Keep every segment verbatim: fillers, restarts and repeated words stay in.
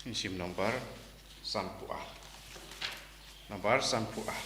Shim nombar sanphew ar. Nombar sanphew ar.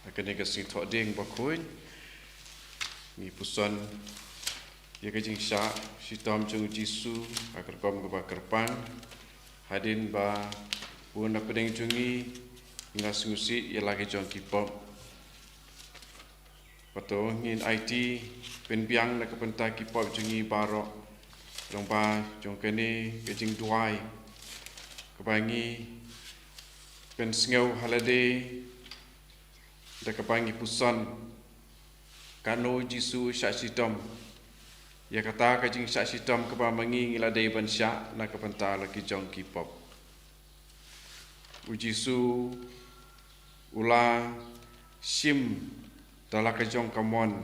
Ha kane ka sngi Thohdieng Bakhuid, ngi puson ïa ka jingshah shitom jong u Jisu ha ka rukom kaba kyrpang, hadien ba bun na pdeng jong ngi ngi la sngewsih ïa la ki jong ki pop. Hato ngin aiti pynbiang na ka bynta ki pop jong ngi baroh, lyngba jong kane ka jingduwai kaba ngi pynsngew ha lade, da kaba ngi puson kano u Jisu u shah shitom. Ïa kata ka jingshah shitom kaba ma ngi ngi la dei ban shah na ka bynta la ki jong ki pop. U Jisu u la shim da la ka jong ka mon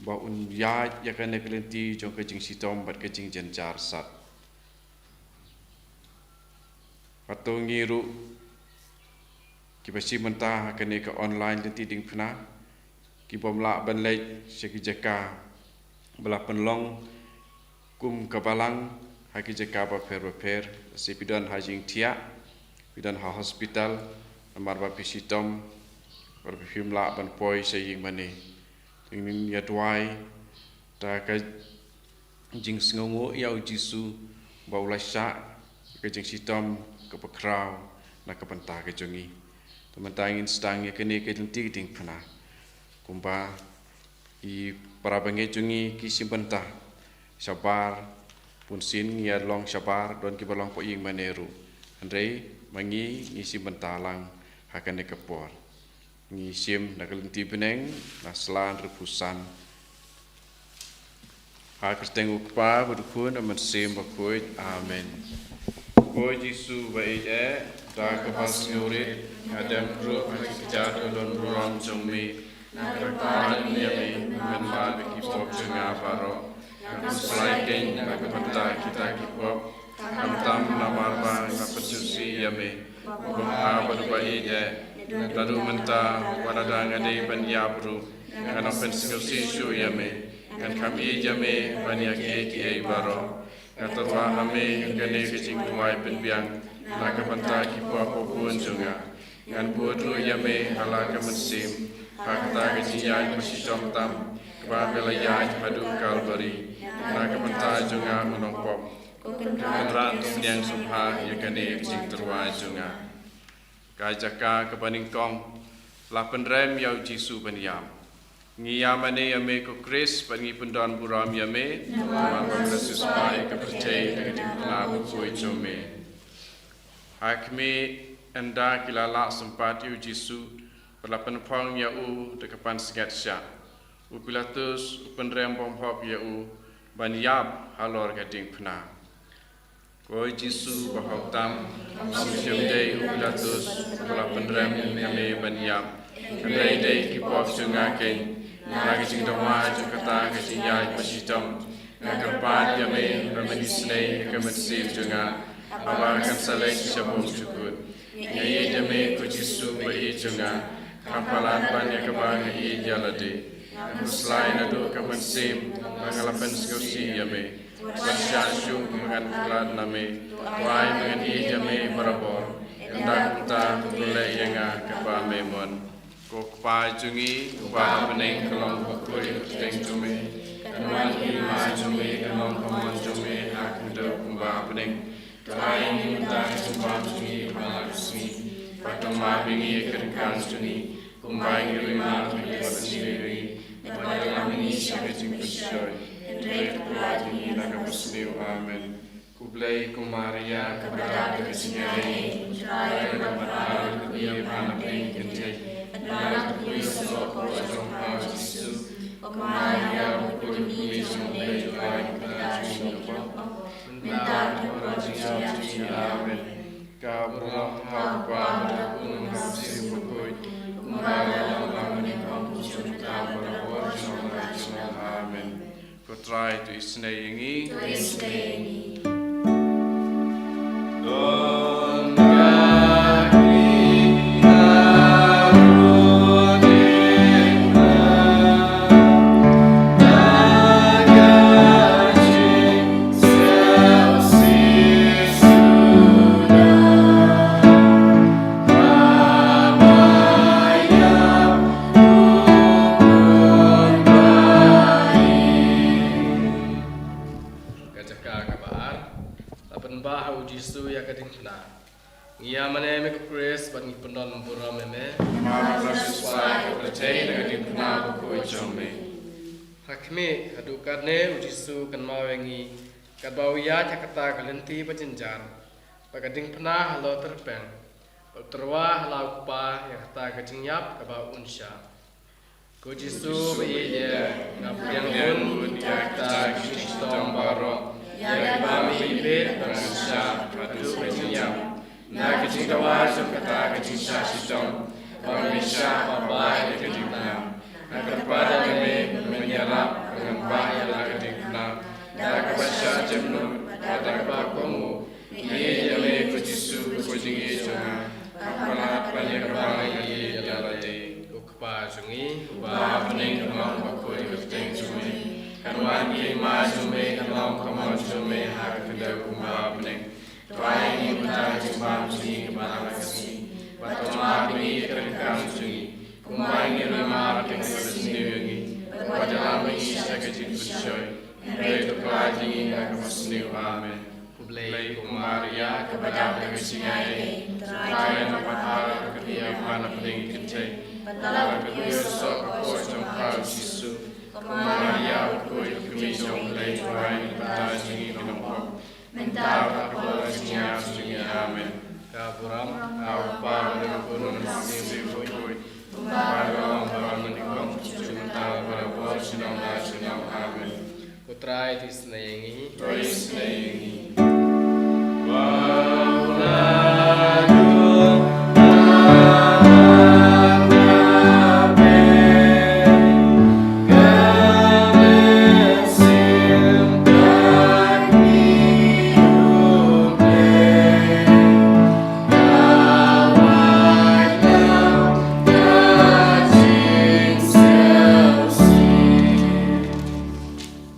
ba un ïaid ïa kane ka lynti jong ka jingshitom bad ka jingjynjar sat. Hato ngi ruh kiba shim bynta ha kane ka online lynti diengphna, ki bym lah ban leit sha ki jaka ba la pynlong kum ka balang ha ki jaka bapher bapher, lehse phi don ha jingthiah, phi don ha hospital, namar ba phi shitom, bad phim lah ban poi sha ïing mane. Te ngin ïa duwai Da ka jingsngewnguh ïa u Jisu ba u la shah ka jingshitom kaba khraw na ka bynta ka jong ngi. Te mynta ngin sdang ïa kane ka lynti ka diengphna. Kumba ki para bangeit jong ngi ki shim bynta shabar, bunsien ngi ïa long shabar, don kiba long poi ïing mane ruh. Hynrei ma ngi ngi shim bynta lang ha kane ka por. Ngi shim na ka lynti bneng, na sla hynriewphew san. Ha ka kyrteng u Kpa bad u Khun bad u Mynsiem Bakhuid. Amen. Ko Jisu ba ïeit eh, da kaba sngewrit nga dem ruh ha ki kjat ka don burom jong me. Nga kyrpad ïa me, men lad ïa ki pop jong nga baroh. Nga khuslai kein na ka bynta kita ki pop, khamtam namar ba nga pynsngewsih ïa me. Ko Kpa bad uba ïeit eh, naduh mynta wat lada nga dei ban ïap ruh, ngan ym pynsngewsih shuh ïa me. Ngan kham ïeit ïa me ban ïa kiei kiei baroh. Nga tyrwa ha me ha kane ka jingduwai pynbiang na ka bynta ki pop babun jong nga. Ngan bud ruh ïa me ha la ka mynsiem ha kata ka jingïaid ba shitom tam kaba me la ïaid haduh Kalbari na ka bynta jong nga u nongpop. Ko Kynrad pynïaid sngewbha ïa kane ka jingtyrwa jong nga. Ka jaka kaba nyngkong, la pynrem ïa u Jisu ban ïap. Ngi ïa mane ïa me ko Khrist bad ngi pyndon burom ïa me namar ba me la siewspah ïa ka pyrthei da ka diengphna bakhuid jong me. Ha khmih, ynda ki la lah sympat ïa u Jisu bad la pynphong ïa u da ka pansngiat shah, u Pilatus u pynrem bymhok ïa u ban ïap halor ka diengphna. Ko Jisu ba hok tam, ym shym dei u Pilatus uba la pynrem ïa me ban ïap, hynrei dei ki pop jong nga kein. Na ka jingdawa jong kata ka jingïaid ba shitom, nga kyrpad ïa me ba men isynei ïa ka mynsiem jong nga haba kan sa leit sha bymjukut. Nga ïeit ïa me ko Jisu ba ïeit jong nga, kham palat ban ïa kaba nga ïeit ïa lade. Nga khuslai naduh ka mynsiem ba nga la pynsngewsih ïa me. Wat shah shuh ba ngan khlad na me. To ai ba ngan ïeit ïa me barabor. Ynda kumta to leh ïa nga katba me mon. Ko Kpa jong ngi uba ha bneng, ka long bakhuid ka kyrteng jong me. Kan wan ka hima jong me, kan long ka mon jong me ha khyndew kumba ha bneng. To ai ïa ngi mynta ka jingbam jong ngi ha la ka sngi. Bad to map ïa ngi ïa ki ryngkang jong ngi, kumba ngi ruh ngi map ïa kiba sniew ïa ngi. Bad wat ïalam ïa ngi sha ka jingpynshoi, hynrei to pynlait ïa ngi na kaba sniew. Amen. Khublei ko Maria, kaba dap da ka jingïaid, U Trai u don bad pha, la kyrkhu ïa pha na pdeng ki kynthei, bad pha la kyrkhu ïa u soh ka jong pha, u Jisu. Ko Maria, bakhuid kum u kmie jong U Blei, to ai ïa ngi ki pop, mynta bad ha ka por jingïap jong ngi. Amen. Ka burom ha u Kpa bad ha u Khun bad ha u Mynsiem Bakhuid, kumba la long, ha bneng, kumjuh, mynta bad barabor, junom la junom. Amen. Ko Trai to isynei ïa ngi. To isynei ïa ngi. Ka jaka kaba ar, la pynbha ha u Jisu ïa ka diengphna. Ngi ïa mane ïa me ko Khrist bad ngi pyndon burom ïa me. Namar ba me la siewspah ïa ka pyrthei da ka diengphna bakhuid jong me. Ha khmih, haduh katne u Jisu u kynmaw ïa ngi katba u ïaid ha kata ka lynti ba jynjar, bad ka diengphna halor tyrpeng, bad u tyrwa ha la u Kpa ïa kata ka jingïap kaba un shah. Ko Jisu ba ïeit, nga pdiang bun ïa kita ki jingshitom baroh, ïa kiba me ibit ba ngan shah haduh ka jingïap. Na ka jingdawa jong kata ka jingshah shitom, ba me shah ba bah ïa ka diengphna. Nga kyrpad ïa me ba men ïarap ba ngan bah ïa la ka diengphna da kaba shah jemnud bad da kaba kohnguh. Ngi ïeit ïa me ko Jisu ko jingïeit jong nga, kham palat ban ïa kaba ngi ïeit ïa lade. Ko Kpa jong ngi uba ha bneng, kan long bakhuid ka kyrteng jong me. Kan wan ka hima jong me, kan long ka mon jong me ha ka khyndew kumba ha bneng. To ai ïa ngi mynta ka jingbam jong ngi kaba ha la ka sngi. Bad to map ïa ngi ïa ki ryngkang jong ngi, kumba ngi ruh ngi map ïa kiba sniew ïa ngi. Bad wat ïalam ïa ngi sha ka jingpynshoi, ïa ka basniew. Amen. Khublei ko Maria, kaba dap da ka jingaiei, Trai ka long bad pha, ka dei ïa pha na pdeng ki kynthei, bad la ka kyrkhu ïohsngew ka por jong pha u Jisu. Ko Maria, u khuid u kmie jong U Blei, duwai namar kata jong ngi ki nongpop, mynta bad ha ka por ka jingïap jong ngi. Amen. Ka burom ha u Kpa bad ha u Khun bad ha u Mynsiem Bakhuid, kumba ka long, kumba ka long, mynta bad ha ka por junom la junom. Amen. Ko Trai te isynei ïa ngi. Trai isynei ïa ngi.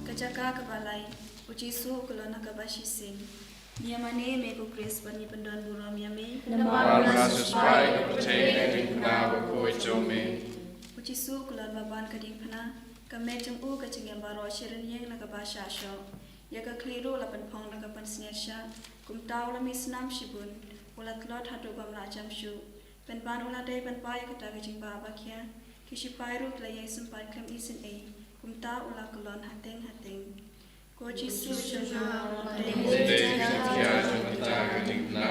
Ka jaka kaba lai. U Jisu u kyllon ha kaba shisien. Ngi ïamane ïa me ko Khrist bad ngi pyndon burom ïa me. Namar me la siewspah ïa ka pyrthei da ka jingpynbna bakhuid jong me. U Jisu u kyllon ba ban ka diengphna, ka met jong u ka jingim baroh shi rynïeng na kaba shah shoh. Ïa ka khlieh ruh la pynphong da ka pansngiat shah, kumta u la mih snam shibun, u la tlot haduh bym lah jem shuh. Pynban u la dei ban pynpaw ïa kata ka jingbah ba khia, ki shipai ruh ki la ïai sympat khlem isynei, kumta u la kyllon hateng hateng. Ko Jisu jong nga, ym dei ka jingkhia jong kata ka diengphna,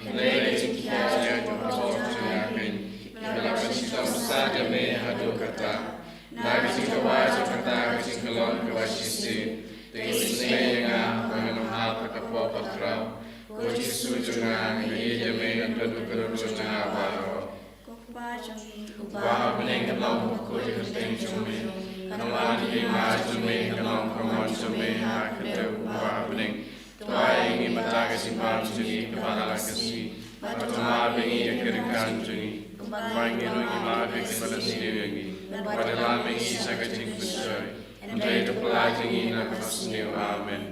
hynrei ka jingkhia jong ka pop jong nga keiñ, kiba la pynshitom sat ïa me haduh katta. Na ka jingdawa jong kata ka jingkyllon kaba shisien, to isynei ïa nga haba ngan ym hap ha ka pop bakhraw. Ko Jisu jong nga, nga ïeit ïa me, ngan don u kyrdan jong nga baroh. Ko Kpa jong ngi uba ha bneng, kan long bakhuid ïa ka kyrteng jong me. Kan wan ïa ka hima jong me, kan long ka mon jong me ha ka khyndew kumba ha bneng. To ai ïa ngi mynta ka jingbam jong ngi kaba ha la ka sngi. Bad to map ïa ngi ïa ki ryngkat jong ngi, kumba ngi ruh ngi map ïa kiba la sniew ïa ngi. Bad wat ïalam ïa ngi sha ka jingpynshoi, hynrei to pyllait ïa ngi na kaba sniew. Amen.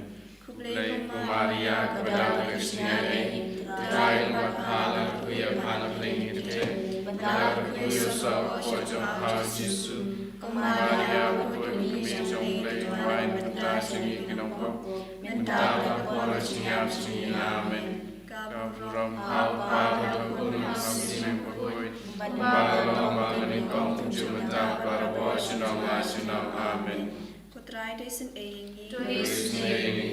Khublei ko Maria, kaba dap da ka jingaiei, Trai ka long bad pha, la kyrkhu ïa pha na pdeng ki kynthei, bad la kyrkhu ïohsngew ka por jong pha u Jisu. Ko Maria, u khuid u kmie jong U Blei, duwai namar kata jong ngi ki nongpop, mynta bad ha ka por ka jingïap jong ngi. Amen. Ka burom ha u Kpa bad ha u Khun bad ha u Mynsiem Bakhuid, kumba ka long, kumba ka nyngkong, kumjuh mynta bad ha ka por junom la junom. Amen. Ko Trai to isynei ïa ngi. To isynei ïa ngi.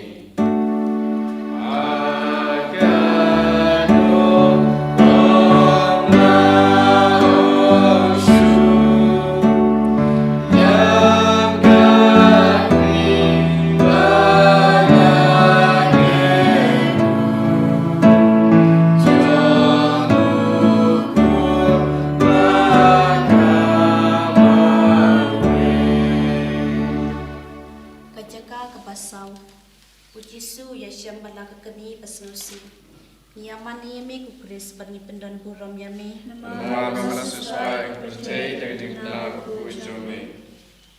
Ka jaka kaba saw. U Jisu u ïashem bad la ka kmie basngewsih. Ngi ïamane ïa me ko Khrist bad ngi pyndon burom ïa me. Namar me la siewspah ïa ka pyrthei da ka jingpynbna bakhuid jong me.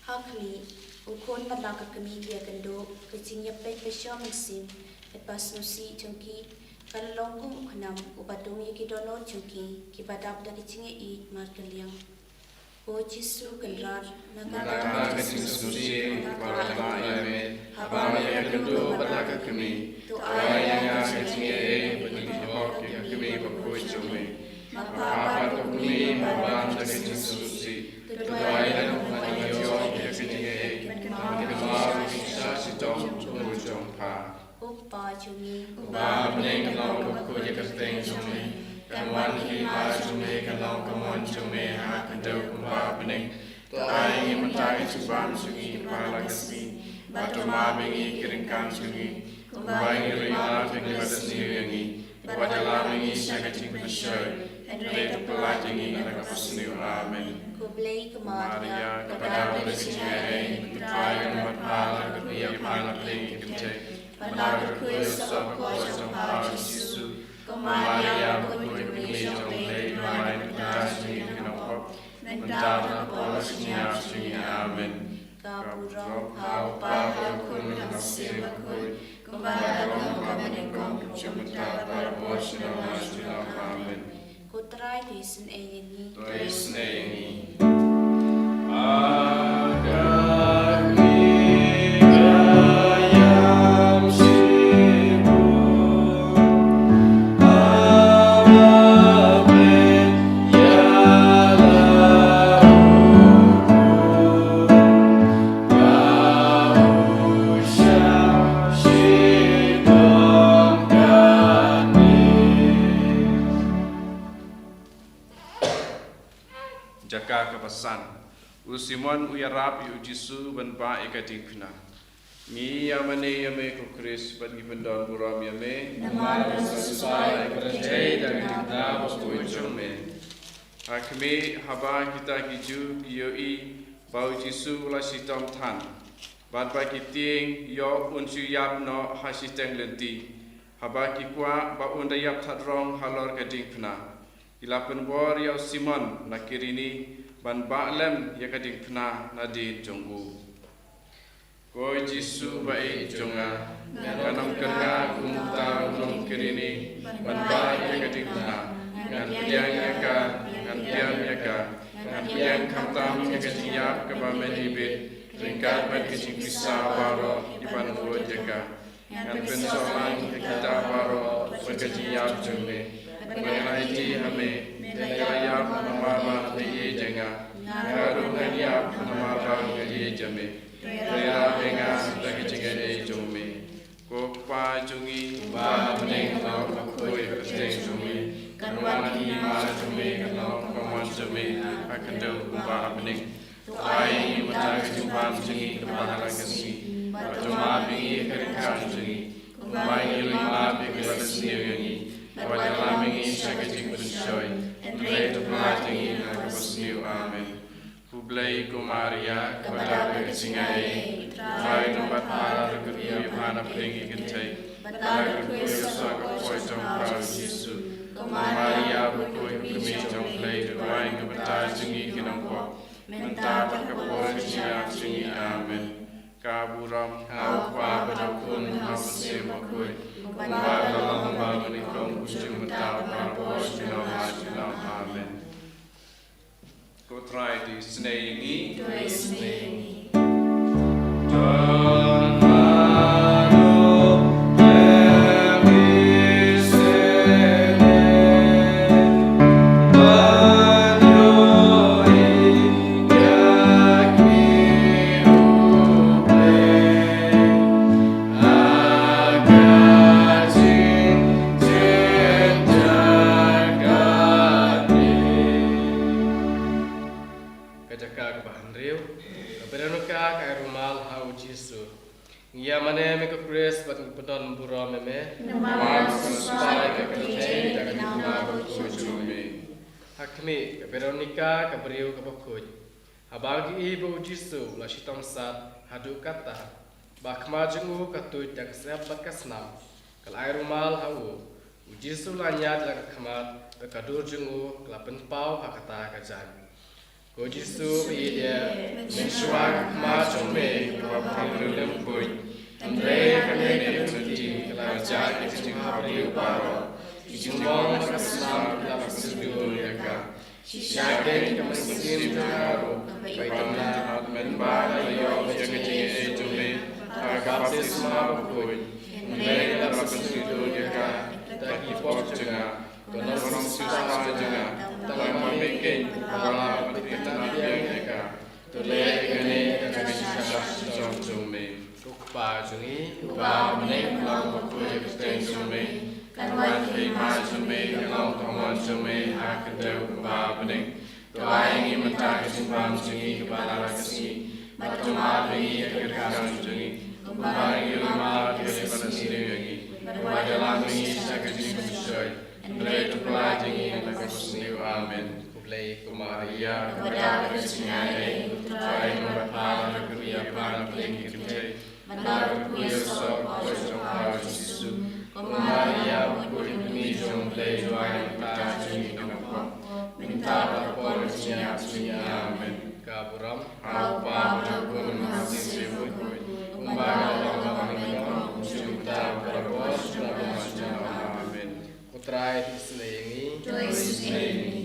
Ha khlieh, u khun bad la ka kmie ki ïakynduh, ka jingïapeit bashoh mynsiem bad basngewsih jong ki ka la long kum u khnam uba dung ïa ki dohnud jong ki kiba dap da ka jingïaieit markylliang. Ko Jisu Kynrad, na kata ka jingsngewsih nga kwah ïa me, haba me ïakynduh bad la ka kmie, to ai ïa nga ka jingïaieit bad ka jinghok ïa ka kmie bakhuid jong me. Ma pha bad ka kmie ma ban da ka jingsngewsih, to duwai lem ba ngan ïoh ïa ka jingïaieit ban kynmaw ïa ka jingshah shitom jong u jong pha. Ko Kpa jong ngi uba ha bneng, kan long bakhuid ïa ka kyrteng jong me. Kan wan ïa ka hima jong me, kan long ka mon jong me ha ka khyndew kumba ha bneng. To ai ïa ngi mynta ka jingbam jong ngi kaba ha la ka sngi. Bad to map ïa ngi ïa ki ryngkat jong ngi, kumba ngi ruh ngi map ïa kiba sniew ïa ngi. Bad wat ïalam ïa ngi sha ka jingpynshoi, hynrei to pyllait ïa ngi na kaba sniew. Amen. Khublei ko Maria, kaba dap da ka jingaiei, U Trai u don bad pha, la kyrkhu ïa pha na pdeng ki kynthei, bad la kyrkhu ïa u soh bakhuid jong pha u Jisu. Ko Maria, khuid u kmie jong U Blei, duwai namar kata jong ngi ki nongpop, mynta bad ha ka por ka jingïap jong ngi. Amen. Ka burom ha u Kpa, ha u Khun, ha u Mynsiem Bakhuid, kumba ka long, kumba ka nyngkong, kumjuh mynta bad ha ka por junom la junom. Amen. Ko Trai to isynei ïa ngi. To isynei ïa ngi. kaba san. U Simon u ïarap ïa u Jisu ban bah ïa ka diengphna. Ngi ïa mane ïa me ko Khrist bad ngi pyndon burom ïa me. Namar ba ka shisha ïa ka kynthei da ka diengphna ba khuid jong me. Ha khmih, haba kita ki Jiw ki ïohi ba u Jisu u la shitom than, bad ba ki tieng ïoh un shu ïap noh ha shiteng lynti, haba ki kwah ba un da ïap thad rong halor ka diengphna, ki la pynbor ïa u Simon na Kirini ban bah lem ïa ka diengphna nadien jong u. Ko Jisu ba ïeit jong nga, ngan ym kyrngah kum uta u nong Kirini ban bah ïa ka diengphna. Ngan pdiang ïa ka, ngan pdiang ïa ka, ngan pdiang khamtam ïa ka jingïap kaba mynta bit, ryngkat bad ka jingpisa baroh kiban bud ïa ka. Ngan pynsaphriang ïa kita baroh bad ka jingïap jong me. Bad ngan ïaid ha me, me la ïap namar ba me ïeit ïa nga. Nga ruh ngan ïap namar ba nga ïeit ïa me. Trei lah ïa nga da ka jingïeit jong me. Ko Kpa jong ngi uba ha bneng, ka long ka kyrteng jong me. Kan wan ka hima jong me, kan long ka mon jong me ha khyndew kumba ha bneng. To ai ïa ngi mynta ka jingbam jong ngi kaba ha la ka sngi. Bad to map ïa ngi ïa ka ryngkat jong ngi, kumba ngi ruh ngi map ïa kiba la sniew ïa ngi. Bad wat ïalam ïa ngi sha ka jingpynshoi, hynrei to pyllait ïa ngi na kaba sniew. Amen. Khublei ko Maria, kaba dap da ka jingaiei, U Trai u don bad pha, la kyrkhu ïa pha na pdeng ki kynthei, bad la kyrkhu ïa u soh ka kpoh jong pha u Jisu. Ko Maria bakhuid, ka Kmie jong U Blei, to duwai ïa ngi ki bynta jong ngi ki nongpop, mynta bad ka por jingïap jong ngi. Amen. Ka burom ha U Kpa bad ha U Khun bad ha U Mynsiem Bakhuid, kumba ka la long, kumba nyngkong, kumjuh mynta, bad barabor, junom la junom. Amen. Ko Trai, to isynei ïa ngi. To isynei ïa ngi. Ka jaka kaba hynriew, ka Veronika ka ai rumal ha u Jisu. Ngi ïa mane ïa me ko Khrist bad ngi pyndon burom ïa me. Namar ba ka shisha ïa ka kynthei da ka diengphna ba khuid jong me. Ha khmih, ka Veronika ka briew kaba khuid, haba ki ïohi ba u Jisu u la shitom sat, haduh katta ba ka khmat jong u ka tuid da ka sep bad ka snam, ka la ai rumal ha u. U Jisu u la ñiad ïa la ka khmat, bad ka dur jong u ka la pynpaw ha kata ka jaiñ. Ko Jisu ba ïeit, mynshuwa ka khmat jong me kaba pynrem khuid, hynrei ha kane ka lynti ka la jah ïa ka jinghabriew baroh, ki jingmong bad ka snam ki la pynsngewdur ïa ka. Shisha kein ka mynsiem jong nga ruh ka pynjah, mynba nga la ïoh ïa ka jingaiei jong me ha ka baptisma bakhuid, hynrei ka la pynsngewdur ïa ka da ki pop jong nga. Ko Nongpynim jong nga, tang ma me kein uba lah ban pyntnat biang ïa ka. To leh ïa kane da ka jingkyrshan jong me. Ko Kpa jong ngi uba ha bneng, ka long bakhuid ïa ka kyrteng jong me. Kan wan ka hima jong me, kan long ka mon jong me ha khyndew kumba ha bneng. To ai ïa ngi mynta ka jingbam jong ngi kaba ha la ka sngi. Bad to map ïa ngi ïa ka kyrkan jong ngi, kumba ngi ruh ngi map ïa kiba la sniew ïa ngi. Bad wat ïalam ïa ngi sha ka jingpynshoi, hynrei to pyllait ïa ngi na kaba sniew. Amen. Khublei ko Maria, kaba dap da ka jingaiei, U Trai u don bad pha, la kyrkhu ïa pha na pdeng ki kynthei, bad la kyrkhu ïa u soh ka kpoh jong pha u Jisu. Ko Maria bakhuid, ka Kmie jong U Blei, duwai ïa ngi ki bynta jong ngi ki nongpop, mynta bad ha ka por ka jingïap jong ngi. Amen. Ka burom ha U Kpa bad ha U Khun bad ha U Mynsiem Bakhuid, kumba ka la long, kumba nyngkong, kumjuh mynta, bad barabor, junom la junom. Amen. Ko Trai, to isynei ïa ngi. To isynei ïa ngi.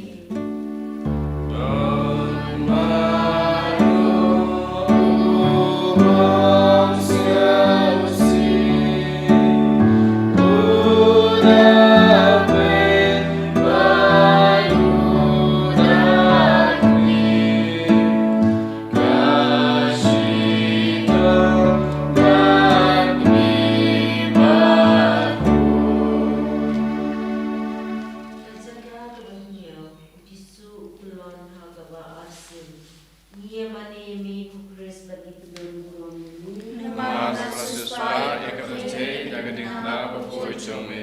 Ding na ba poi jong me.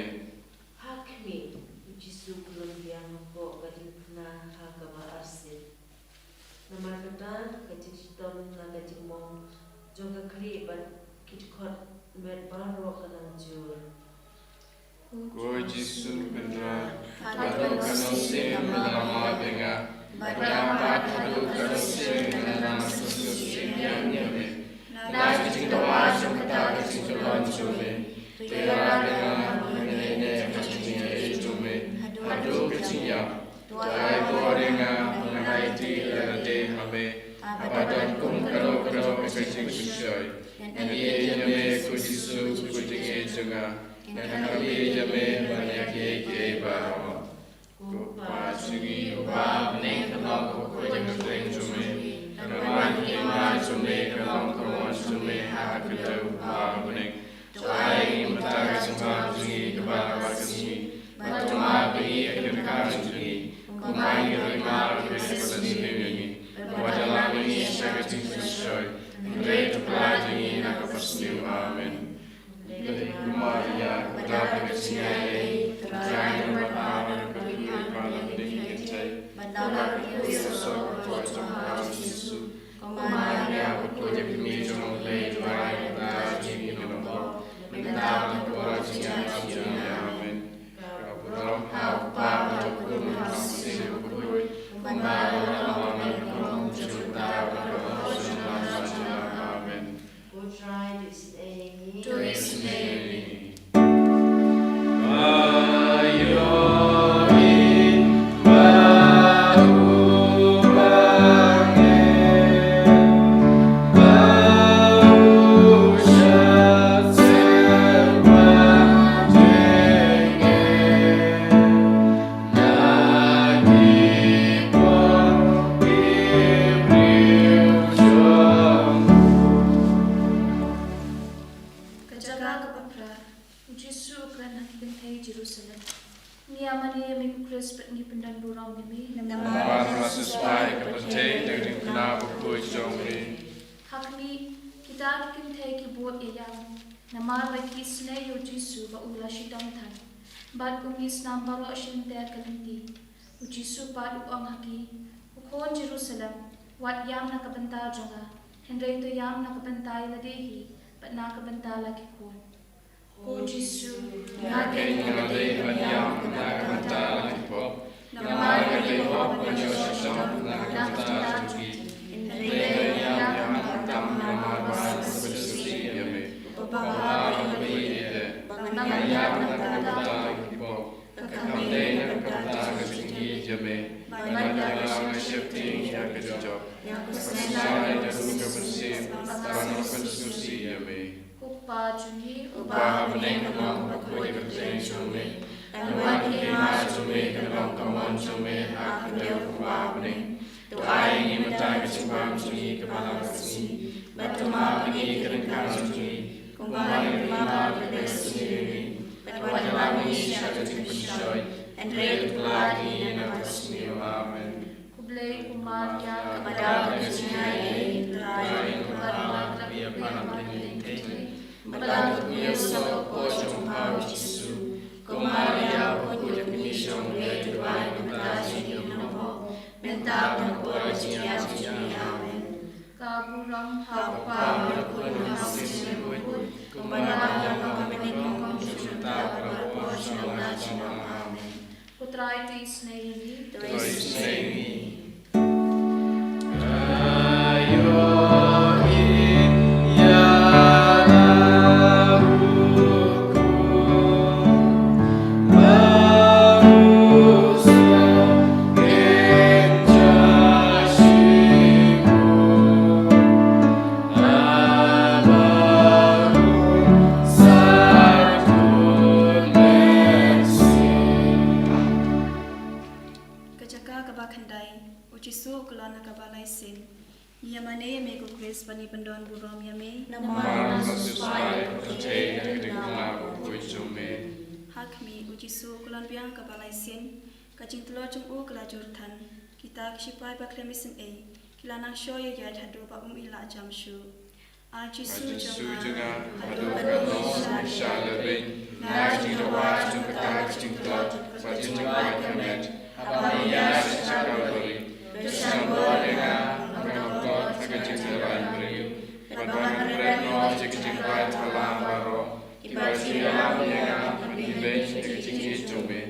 Ha khmih, u Jisu u khlon biang hapoh ka diengphna ha kaba arsien. Namar kata, ka jingshitom na ka jingmong jong ka khlieh bad ki dkhot met baroh ka nang jur. Ko Jisu, kynrad, haduh katno sien me la map ïa nga, bad nga pat haduh katno sien ngan nang sngewsih ïa me. Na ka jingdawa jong kata ka jingpynlong jong me, to ïarap ïa nga ba ngan ïaineh ha ka jingaiei jong me haduh ka jingïap. To ai bor ïa nga ba ngan aiti ïa lade ha me, haba don kum kano kano ka jingpynshoi. Ngan ïeit ïa me, ko Jisu, ko jingïeit jong nga. Ngan khmih ïa me ban ïa kiei kiei baroh. Ko Pa jong ngi uba ha bneng, ka long ka kyrteng jong me. Ka wan ka hima jong me, ka long ka mon jong me ha ka khyndew uba ha bneng. To ai ïa ngi mynta ka jingbam jong ngi kaba ha ka sngi. Bad to map ïa ngi ka jingkyrkhu jong ngi, kumba ngi ruh ngi map ïa kiba sngewsih ïa ngi. Bad wat ïalam ïa ngi sha ka jingpynshoi, hynrei to pynlait ïa ngi na ka basniew. Amen. Khublei ko Maria, kaba dap da ka jingaiei, U Trai u don bad pha, bad ha phi ki khun ba dang kynthei, bad la ka kyrteng jong u Jisu. Ko Maria, ba khuid ïa ka kmie jong U Blei, to ai ïa ngi mynta ka jingïasyllok, mynta bad ha ka por jong ka jingïap jong ngi. Amen. Ka burom ha U Kpa bad ha U Khun bad ha U Mynsiem Bakhuid, kumba ha la ka por, mynta bad ha ka por jong ka jingïap. Amen. Ko Trai, to isynei ïa ngi. To isynei ïa ngi. Ka jaka kaba phra, U Jisu u kren ha ki kynthei Jerusalem. Ngi ïa mane ïa me ko Khrist bad ngi pyndonburom ïa me. Namar me la siewspah ïa ka pyrthei da ka diengphna bakhuid jong me. Ha khmih, kita ki kynthei ki bud ïa ïam, namar ba ki isynei ïa U Jisu ba u la shitom than, bad kum ki snam baroh shynter ka lynti. U Jisu pat u ong ha ki, Ko khun Jerusalem, wat ïam na ka bynta jong nga, hynrei to ïam na ka bynta ïa lade hi, bad na ka bynta la ki khun. Ko Jisu, nga keiñ nga dei ban ïam na ka bynta la ki pop, namar nga dei hok ban ïoh shitom na ka bynta jong ki. Hynrei nga ïam, ïam tam namar ba nga sngewsih ïa me, ba nga ïeit, ba nga ïam na ka bynta la ki pop. Ka kam dei na ka bynta ka jingïeit ïa me, bad nga la sheptieng ïa ka jop, ïa ka snam, ïa ka mynsiem, ba nga pynsngewsih ïa me. Ko Pa jong ngi uba ha bneng, ka long bakhuid ka kyrteng jong me. Ka wan ka hima jong me, ka long ka mon jong me ha ka khyndew kumba ha bneng. To ai ïa ngi mynta ka jingbam jong ngi kaba ha ka sngi, bad to map ïa ngi ka jingkyrkhu jong ngi, kumba ngi ruh ngi map ïa kiba sngewsih ïa ngi. Bad wat ïalam ïa ngi sha ka jingpynshoi, hynrei to pynlait ïa ngi na ka basniew. Amen. Khublei ko Maria, kaba dap da ka jingaiei, U Trai u don bad pha, bad ha phi ki khun ba dang kynthei, bad la ka kmie soh ka por jong pha U Jisu. Ko Maria, ba khuid ïa ka kmie jong U Blei, to duwai ïa ngi mynta ka jingïap jong ngi, mynta bad ha ka por jong ka jingïap jong ngi. Amen. Ka burom ha U Kpa, ha U Khun, ha U Mynsiem Bakhuid, kumba ha la ka por, kumba ha bneng, kumba ha ka por jong ka jingïap. Amen. Ko Trai, to isynei ïa ngi. To isynei ïa ngi. Ka jaka kaba khyndai, U Jisu u khlon ha kaba lai sien. Ngi ïa mane ïa me ko Khrist, ba ngi pyndon burom ïa me. Namar me la siewspah ïa ka pyrthei da ka diengphna bakhuid jong me. Ha khmih, U Jisu u khlon biang ha kaba lai sien. Ka jingtlot jong u ka la jur than. Kita ki shipai ba khlem isynei ki la nang shoi ïaid haduh ba um ïa la jam shuh. A Jisu jong nga, haduh katno sien Lehbeiñ, na ka jingdawa jong kata ka jingtlot bad jingwad ka met, haba me ïaid sha Kalbari, to shah bor ïa nga ban ïaroh ha ka jingïalang briew, bad ban pynbret noh ïa ka jingpait phalang baroh kiba ju ïalam ïa nga ban lehbeiñ ïa ka jingïeit jong me.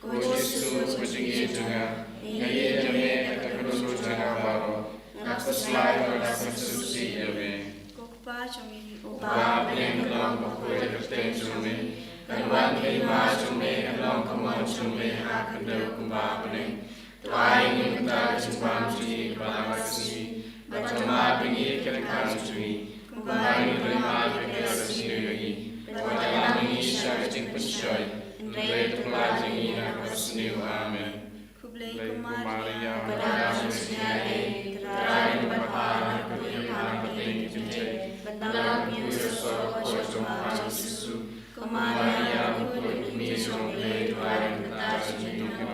Ko Jisu, ko jingïeit jong nga, nga ïeit ïa me bad ka dohnud jong nga baroh. Nga khuslai ba nga sngewsih ïa me. Ko Kpa jong ngi uba ha bneng, ka long bakhuid ïa ka kyrteng jong me. Kan wan ka hima jong me, kan long ka mon jong me ha khyndew kumba ha bneng. To ai ïa ngi mynta ka jingbam jong ngi kaba la ka sngi, bad to map ïa ngi ki ryngkang jong ngi, kumba ngi ruh ngi map ïa ki ba sniew ïa ngi. Bad wat ïalam ïa ngi sha ka jingpynshoi, hynrei to pynlait ïa ngi na ka basniew. Amen. Khublei ko Maria, kaba don ka jingïaid, U Trai u don bad pha, pha ïa pha na pdeng ki kynthei, bad ka la kyrkhu ïa ka soh ka jong pha Jisu. Ko Maria, u kmie jong U Blei, to ai ïa ngi mynta ka jingïaid jong ngi,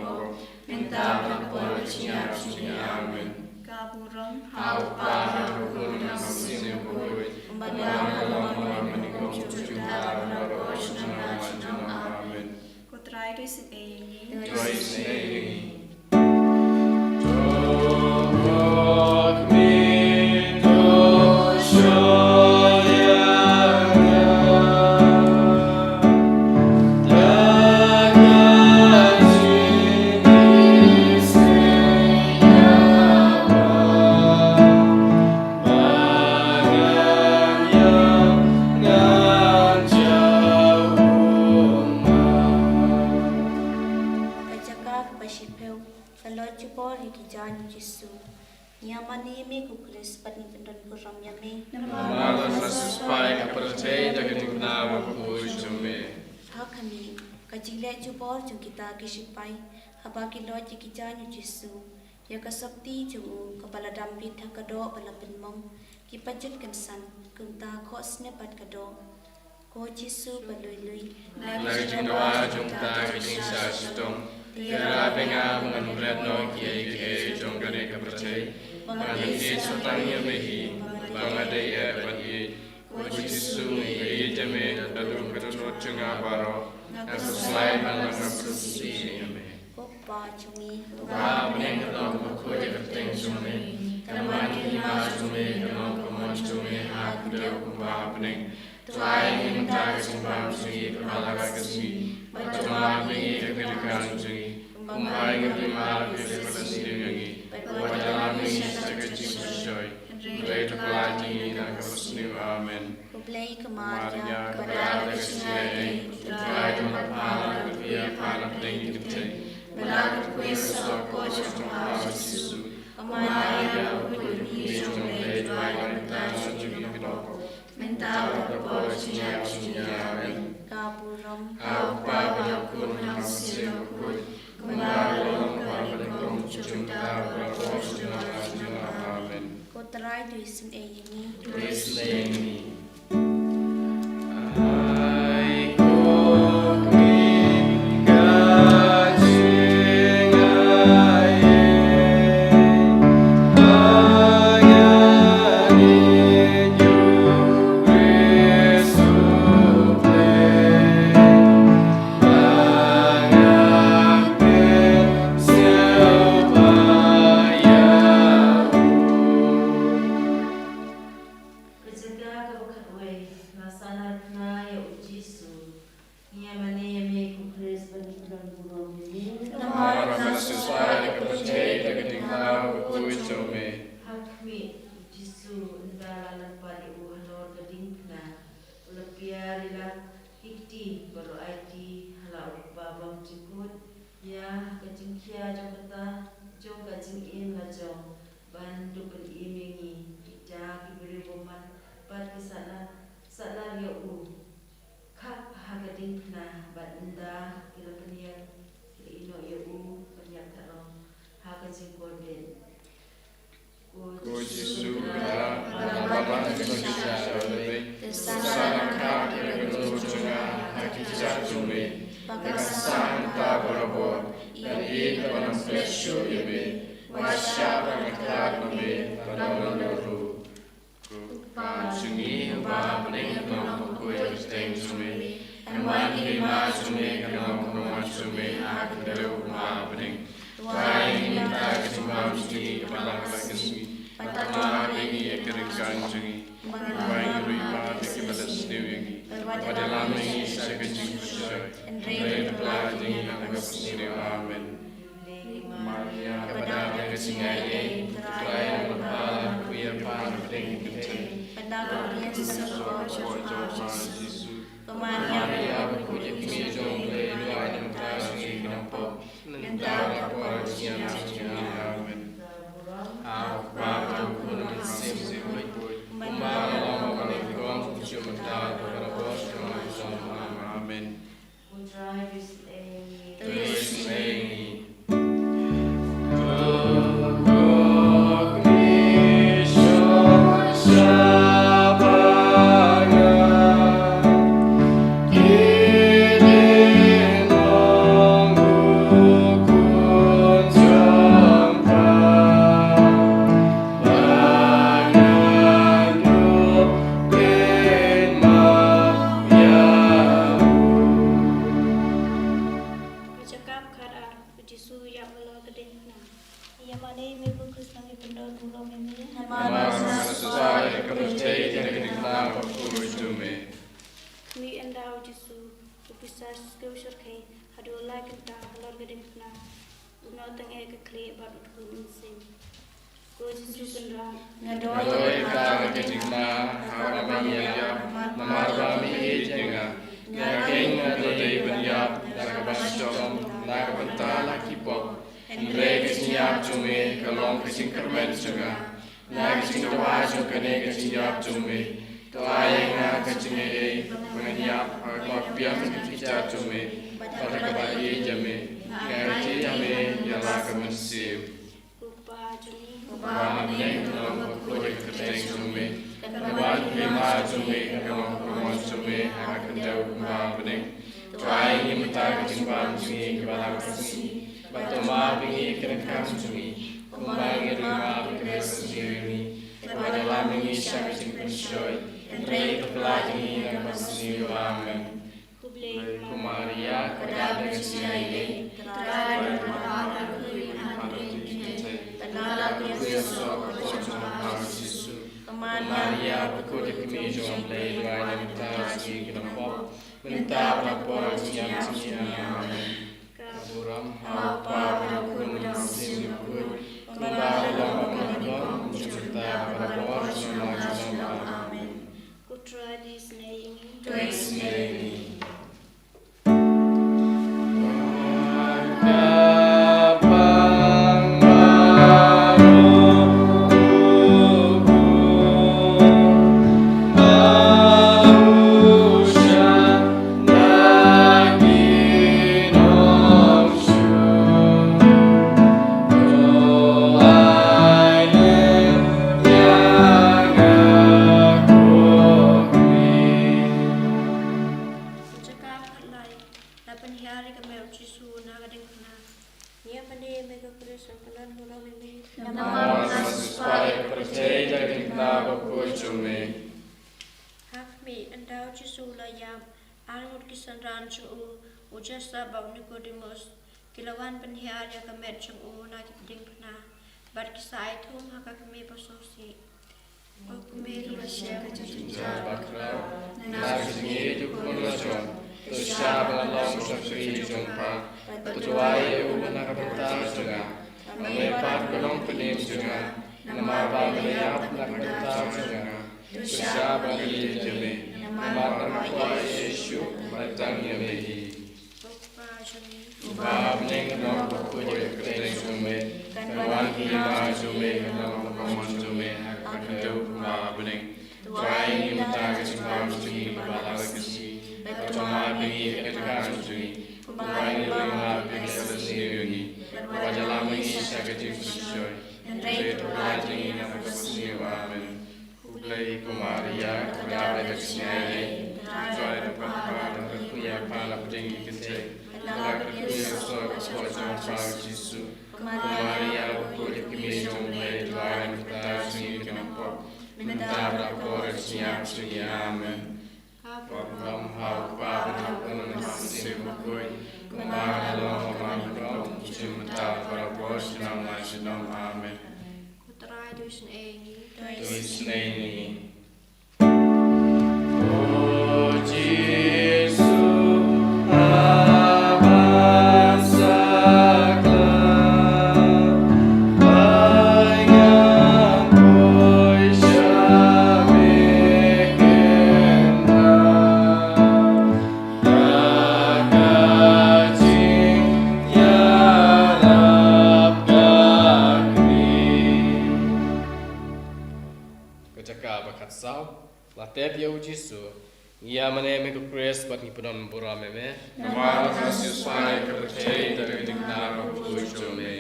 mynta bad ha ka por ka jingïap jong ngi. Amen. Ka burom ha U Kpa, ha U Khun, ha U Mynsiem Bakhuid, kumba ha kaba nyngkong, kumjuh, kumjuh, kumjuh. Amen. Ko Trai, to isynei ïa ngi. To isynei ïa ngi. Ka jaka kaba shiphew, ka lot jubor ïa ki jaiñ u Jisu. Ngi ïa mane ïa me ko Khrist bad ngi kyndon burom ïa me. Namar ba me la siewspah ïa ka pyrthei da ka diengphna bakhuid jong me. Ha khmih, ka jingleh jubor jong kita ki shipai haba ki lait ïa ki jaiñ u Jisu, ïa ka sopti jong u kaba la dam bit ha ka doh ba la pynmong, ki pajut kynsan, kumta khohsnep bad ka doh. Ko Jisu ba lui lui, na ka jingdawa jong kata ka jingshah shitom, to ïarap ïa nga ba ngan bret noh kiei kiei jong kane ka pyrthei, ba ngan ïeit tang ïa me hi, ba nga dei eh ban ïeit. Ko Jisu, nga ïeit ïa me, naduh ka dohnud jong nga baroh, nga khuslai ba nga sngewsih ïa me. Ko Kpa jong ngi uba ha bneng, ka long bakhuid ïa ka kyrteng jong me. Kan wan ka hima jong me, kan long ka mon jong me ha khyndew kumba ha bneng. To ai ïa ngi mynta ka jingbam jong ngi kaba la ka sngi, bad to map ïa ngi ïa ki ryngkang jong ngi, kumba ngi ruh ngi map ïa kiba sniew ïa ngi. Bad wat ïalam ïa ngi sha ka jingpynshoi, hynrei to pynlait ïa ngi na ka basniew. Amen. Khublei ko Maria, kaba don ka jingïaid, U Trai u don bad pha, pha ïa pha na pdeng ki kynthei, bad ka kyrkhu ïa ka soh ka jong pha Jisu. Ko Maria, u kmie jong U Blei, to ai ïa ngi mynta ka jingïaid, mynta bad ha ka por ka jingïap jong ngi. Amen. Ka burom ha U Kpa bad ha U Khun bad ha U Mynsiem Bakhuid, kumba ha ka la long, kumba ha ka la kumjuh, kumjuh. Amen. Ko Trai, to isynei ïa ngi. To isynei ïa ngi. Ka jaka kaba khatwei, la sahnarphna ïa u Jisu. Ngi ïa mane ïa me ko Khrist bad ngi kyndon burom ïa me. Namar ba me la siewspah ïa ka pyrthei da ka diengphna bakhuid jong me. Ha khmih, u Jisu, ynda la nang pat ïa u halor ka diengphna, u la piar ïa la ki kti bad u aiti ha la u kpa bymjukut, ïa ka jingkhia jong kata, jong ka jingim la jong, ban duh pynim ïa ngi kita ki briew bymman, bad ki sahnarphna, sahnarphna ïa u. Khap ha ka diengphna, bad ynda ki la pynïap, ki la ïehnoh ïa u ban ïap tharai ha ka jingkorbit. Ko Jisu, kata ba la ban jingpynshisha sha u lei, te sa la khap ïa ka dohnud jong nga ha ki kjat jong me. Ba kan sah mynta barabor, ban ïeit bad ban pynleit shuh ïa me. Wat shah ba ngan khlad na me tang na ruh. Ko Kpa jong ngi uba ha bneng, ka long bakhuid ïa ka kyrteng jong me. ha ka khyndew kumba ha bneng. To ai ïa ngi mynta ka jingbam jong ngi kaba la ka sngi. Bad to map ïa ngi ïa ki ryngkang jong ngi, kumba ngi ruh ngi map ïa kiba la sniew ïa ngi. Bad wat ïalam ïa ngi sha ka jingpynshoi, hynrei to pynlait ïa ngi na kaba sniew. Amen. Maria, kaba dap da ka jingai ei, Trai, ïa ka bynta la ka kmie, ïa ka bynta la ka kmie. Bad da ka kmie sa ka por jong u Jisu. Ko Maria, ba khuid ïa ka kmie jong U Blei, duwai ïa ngi mynta ka sngi ki nongpop, mynta bad ha ka por jong ka kmie jong ngi. Amen. Hau kpa, hau Khun, hau Mynsiem Bakhuid, kumba la long mynta, kumjuh mynta, bad barabor sha ka por jong u Jisu. Amen. Amen. Ka jaka khatar, u Jisu u ïap halor ka diengphna. Ïa mane me ko Khrist nang ïa pyndonkam ïa me. Namar nga sngewsih ïa ka pyrthei ïa ka diengphna bakhuid jong me. Mih ynda u Jisu u pisa skew shyrkhei haduh lai kynta halor ka diengphna. U noh tang ïa ka khlieh bad u dkhot mynsiem. Ko Jisu Kynrad, nga don ïa ka diengphna haba me ïap, namar ba me ïeit ïa nga. Nga keiñ nga dei ban ïap da kaba shong na ka bynta la ki pop. Hynrei ka jingïap jong me ka long ka jingkyrmen jong nga. Na ka jingdawa jong kane ka jingïap jong me, to ai ïa nga ka jingaiei ba ngan ïap ha kaba biang ïa ki kjat jong me bad ha kaba ïeit ïa me. Nga kyrtied ïa me ïa la ka mynsiem. Ko Kpa jong ngi uba ha bneng, ka long bakhuid ïa ka kyrteng jong me. Ka wan ka hima jong me, ka long ka mon jong me ha ka khyndew kumba ha bneng. To ai ïa ngi mynta ka jingbam jong ngi kaba la ka sngi. Bad to map ïa ngi ïa ki ryngkang jong ngi, kumba ngi ruh ngi map ïa kiba sniew ïa ngi. Bad wat ïalam ïa ngi sha ka jingpynshoi, hynrei to pynlait ïa ngi na kaba sniew. Amen. Khublei ko Maria, kaba dap da ka jingaiei, Trai u don ha pdeng jong phi ïa ka kmie jong u Jisu. Ko Maria, bakhuid ïa ka kmie jong U Blei, duwai ïa ngi mynta ka sngi ki nongpop, mynta bad ha ka por jong ka jingïap jong ngi. Amen. Ka burom ha u Kpa bad ha u Khun bad ha u Mynsiem Bakhuid, kumba la long mynta bad ha ka por jong ka jingïap. Amen. Ko Trai, to isynei ïa ngi. To isynei ïa ngi. Jaka khatlai, la pynhiar ïa ka met u Jisu na ka diengphna. Ïa mane me ko Khrist nang pyndon burom ïa me. Namar nga sngewsih ïa ka pyrthei da ka diengphna bakhuid jong me. Ha khmih, ynda u Jisu u la ïap, ar ngut ki synran jong u, u Joseph bad u Nikodemos, ki la wan pynhiar ïa ka met jong u na ki diengphna, bad ki sa ai thum ha ka kmie ba sngewsih. Ko kmie kaba shem ka jingjynjar bakhraw, na ka jingïeit u khun la jon, to shah ban long u shakri jong pha, bad to duwai ïa u na ka bynta jong nga. Ma me pat ka nongpynim jong nga, namar ba me la ïap na ka bynta jong nga. To shah ban ïeit ïa me, namar nga kwah ïa Jisu, ba tang ïa me hi. Ko Kpa jong ngi uba ha bneng, ka long bakhuid ïa ka kyrteng jong me. Kan wan ka hima jong me, kan long ka mon jong me ha ka khyndew kumba ha bneng. To ai ïa ngi mynta ka jingbam jong ngi kaba la ka sngi. Bad to map ïa ngi ïa ki ryngkang jong ngi, kumba ngi ruh ngi map ïa kiba sniew ïa ngi. Bad wat ïalam ïa ngi sha ka jingpynshoi, hynrei to pynlait ïa ngi na kaba sniew. Amen. Khublei ko Maria, kaba dap da ka jingaiei, Trai u don ha pdeng jong phi ïa pha na pdeng ki kynthei, bad na ka kmie u soh ka soh jong pha u Jisu. Ko Maria, bakhuid ïa ka kmie jong U Blei, duwai ïa ngi mynta jong ngi ki nongpop, mynta bad ha ka por jong ka jingïap jong ngi. Amen. Ka burom ha u Kpa bad ha u Khun bad ha u Mynsiem Bakhuid, kumba la long Mynta bad barabor, junom la junom. Amen. Ko Trai, to isynei ïa ngi. To isynei ïa ngi. Ka jaka ba khatsaw, la tep ïa u Jisu. Ngi ïa mane me ko Khrist bad ngi pyndonkam burom ïa me. Namar la ka siewspah ïa ka pyrthei da ka jingkyrkhu jong me.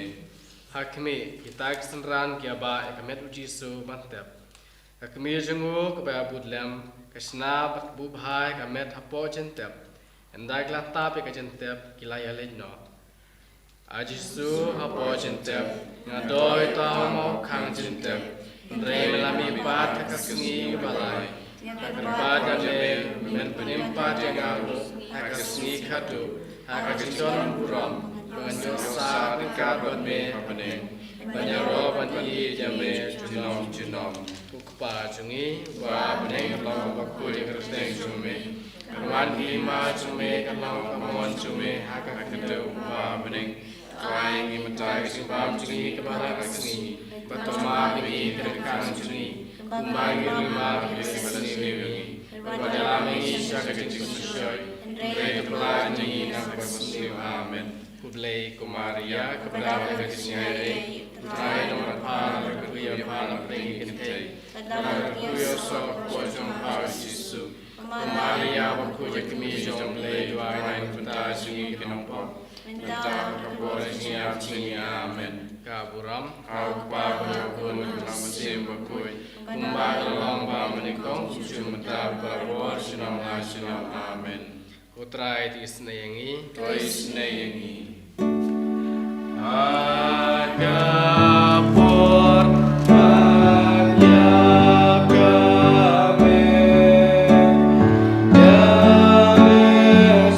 Ha khmih, kita ki synran ki ïa bah ïa ka met u Jisu ban tep. Ka kmie jong u kaba ïa bud lem, ka shna bad ka buh bha ïa ka met hapoh jingtep. Ynda ki la tap ïa ka jingtep, ki la ïaleit noh. A Jisu, hapoh jingtep, nga dei tang ma u khang jingtep. Hynrei me la mihpat ha ka sngi kaba lai. Nga kyrpad ïa me, men pynim pat ïa nga ruh ha ka sngi kaba khatduh, ha ka jingdon burom, ba ngan ïoh sah ryngkat bad me ha bneng. Ban ïaroh ban ïeit ïa me junom junom. Ko Kpa jong ngi uba ha bneng, ka long ba khuid ïa ka kyrteng jong me. Kan wan ka hima jong me, kan long ka mon jong me ha ka khyndew kumba ha bneng. To ai ïa ngi mynta ka jingbam jong ngi kaba la ka sngi. Bad to map ïa ngi ka jingkam jong ngi, kumba ngi ruh map ïa kiba sniew ïa ngi. Bad ïalam ïa ngi sha ka jingpynshoi, hynrei to pyllait ïa ngi na kaba sniew. Amen. Khublei ko Maria, kaba dap da ka jingaiei, U Trai u don bad pha, pha ïa pha na pdeng ki kynthei. Bad la ka kyrkhu ïa u soh ka kpoh jong pha u Jisu. Ko Maria, bakhuid ïa ka kmie jong U Blei, duwai ïa ngi bynta jong ngi ki nongpop, mynta bad ha ka por jingïap jong ngi. Amen. Ka burom ha U Kpa bad ha U Khun bad ha U Mynsiem Bakhuid, kumba ka la long ba mynnyngkong, kumjuh mynta bad barabor, junom la junom. Amen. Ko Trai, to isynei ïa ngi. To isynei ïa ngi. Ha ka por ban ïap ka met, ïa me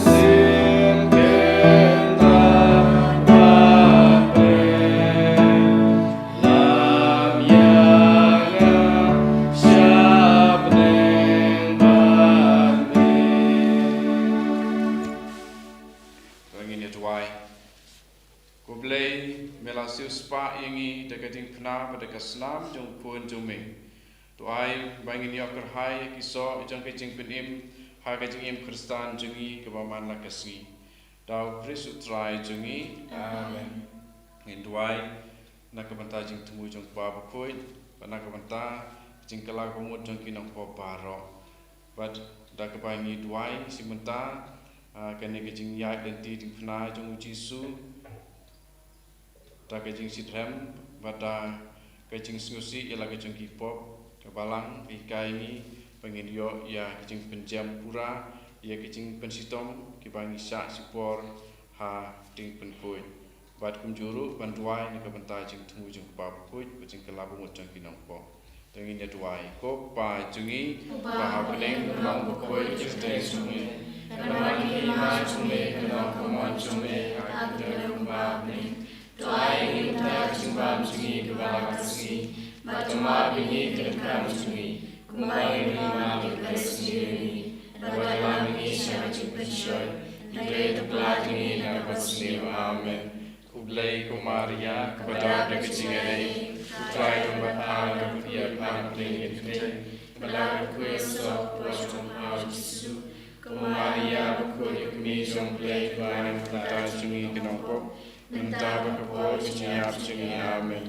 shim kynta bad me. Lam ïa nga sha bneng bad me. To ngin ïa duwai. Ko Blei, me la siewspah ïa ngi da ka diengphna bad da ka snam jong U Khun jong me. To ai ba ngin ïoh kyrhai ïa ki soh jong ka jingpynim ha ka jingim Khristan jong ngi kaba man la ka sngi. Da U Khrist U Trai jong ngi. Amen. Ngin duwai na ka bynta jingthmu jong U Kpa Bakhuid, bad na ka bynta jingkylla ka mut jong ki nongpop baroh. Bad da kaba ngi duwai shi mynta, ah, kane ka jingïaid lynti diengphna jong U Jisu, da ka jingshitrhem, bad da ka jingsngewsih ïa la ka jong ki pop, ka Balang ka hikai ngi ba ngin ïoh ïa ka jingpynjem pura ïa ka jingpynshitom kiba ngi shah shipor ha diengpynkhuid. Bad kumjuh ruh ban duwai na ka bynta jingthmu jong U Kpa Bakhuid bad jingkylla ka mut jong ki nongpop. To ngin ïa duwai. Ko Kpa jong ngi uba ha bneng, ka long bakhuid ka kyrteng jong me. Kan wan ka hima jong me, kan long ka mon jong me ha ka khyndew kumba ha bneng. To ai ïa ngi mynta ka jingbam jong ngi kaba la ka sngi. Bad to map ïa ngi ka jingkam jong ngi, kumba ngi ruh ngi map ïa kiba sniew ïa ngi. Bad wat lam ïa ngi sha ka jingpynshoi, hynrei to pyllait ïa ngi na kaba sniew. Amen. Khublei ko Maria, kaba dap da ka jingaiei, U Trai u don bad pha, pha ïa pha na pdeng ki kynthei. Bad la ka kyrkhu ïa u soh ka kpoh jong pha u Jisu. Ko Maria bakhuid, ka kmie jong U Blei, duwai na ka bynta jong ngi ki nongpop, mynta bad ha ka por ka jingïap jong ngi. Amen.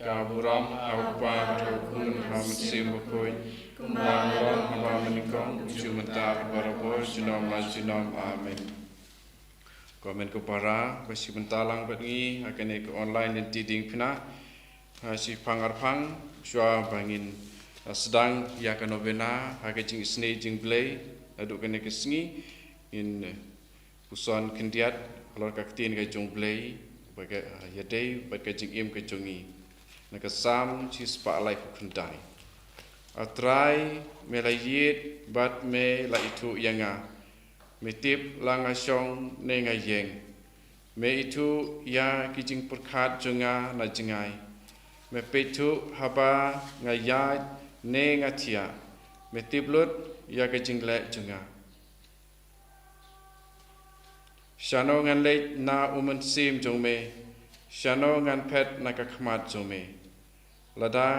Ka burom ha U Kpa bad ha U Khun bad ha U Mynsiem Bakhuid, kumba ka long haba mynnyngkong, kumjuh mynta bad barabor, junom la junom. Amen. Ko hynmen ko para ba shi bynta lang bad ngi ha kane ka online lynti diengphna, ha shi phang ar phang shuwa ba ngin, ah, sdang ïa ka novena ha ka jingisynei jong U Blei naduh kane ka sngi, ngin, eh, puson khyndiat halor ka ktien ka jong U Blei, ba ka, ah, ïadei bad ka jingim ka jong ngi. Na ka Salm shispah laiphew khyndai. A Trai, me la ïeit bad me la ithuh ïa nga. Me tip la nga shong ne nga ïeng. Me ithuh ïa ki jingpyrkhat jong nga na jngai. Me peit thuh haba nga ïaid ne nga thiah. Me tip lut ïa ka jingleh jong nga. Shano ngan leit na u mynsiem jong me? Shano ngan phet na ka khmat jong me? Lada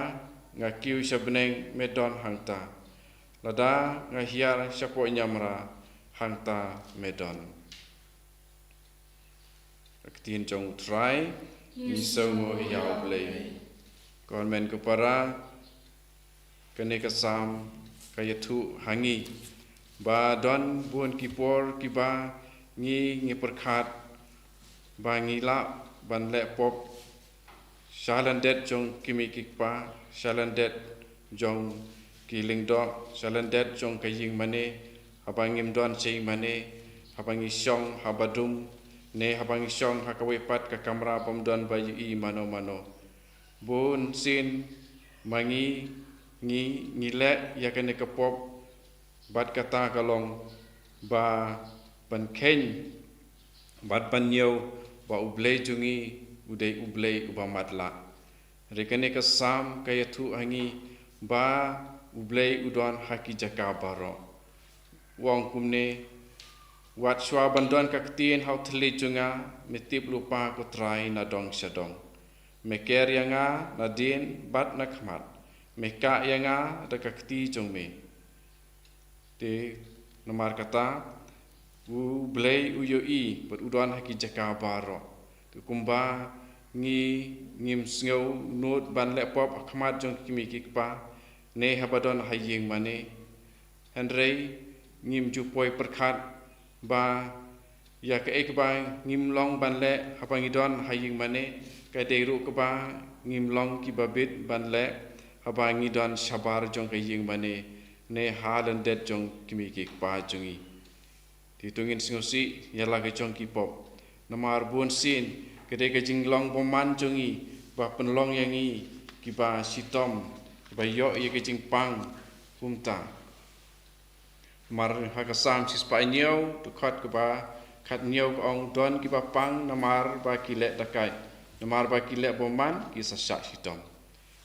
nga kiew sha bneng, me don hangta. Lada nga hiar shapoh niamra, hangta me don. Ka ktien jong U Trai. Ngi sngewnguh ïa U Blei. Ko hynmen ko para, kane ka Salm ka ïathuh ha ngi ba don bun ki por kiba ngi, ngi pyrkhat ba ngi lah ban leh pop sha lyndet jong ki kmie ki kpa, sha lyndet jong ki lyngdoh, sha lyndet jong ka ïing mane, haba ngim don sha ïing mane, haba ngi shong ha badum, ne haba ngi shong ha kawei pat ka kamra bym don ba ïohi mano mano. Bun sien ma ngi, ngi, ngi leh ïa kane ka pop, bad kata ka long ba ban kheiñ bad ban ñiew ba U Blei jong ngi u dei U Blei uba matlah. Hynrei kane ka Salm ka ïathuh ha ngi ba U Blei u don ha ki jaka baroh. U ong kumne: Wat shuwa ban don ka ktien ha u thylliej jong nga, me tip lypa, ko Trai, na dong sha dong. Me ker ïa nga nadien bad na khmat. Me kah ïa nga da ka kti jong me. Te namar kata, U Blei u ïohi bad u don ha ki jaka baroh. Te kumba ngi, ngim sngew nud ban leh pop ha khmat jong ki kmie ki kpa, ne haba don ha ïing mane. Hynrei ngim ju poi pyrkhat ba ïa kaei kaba ngim long ban leh haba ngi don ha ïing mane, ka dei ruh kaba ngim long kiba bit ban leh haba ngi don shabar jong ka ïing mane, ne ha lyndet jong ki kmie ki kpa jong ngi. Te to ngin sngewsih ïa la ka jong ki pop. Namar bun sien ka dei ka jinglong bymman jong ngi ba pynlong ïa ngi kiba shitom, kiba ïoh ïa ka jingpang kumta. Namar ha ka Salm shispah hynñiew, dkhot kaba khathynñiew ka ong: Don kiba pang namar ba ki leh dakaid, namar ba ki leh bymman ki sa shah shitom.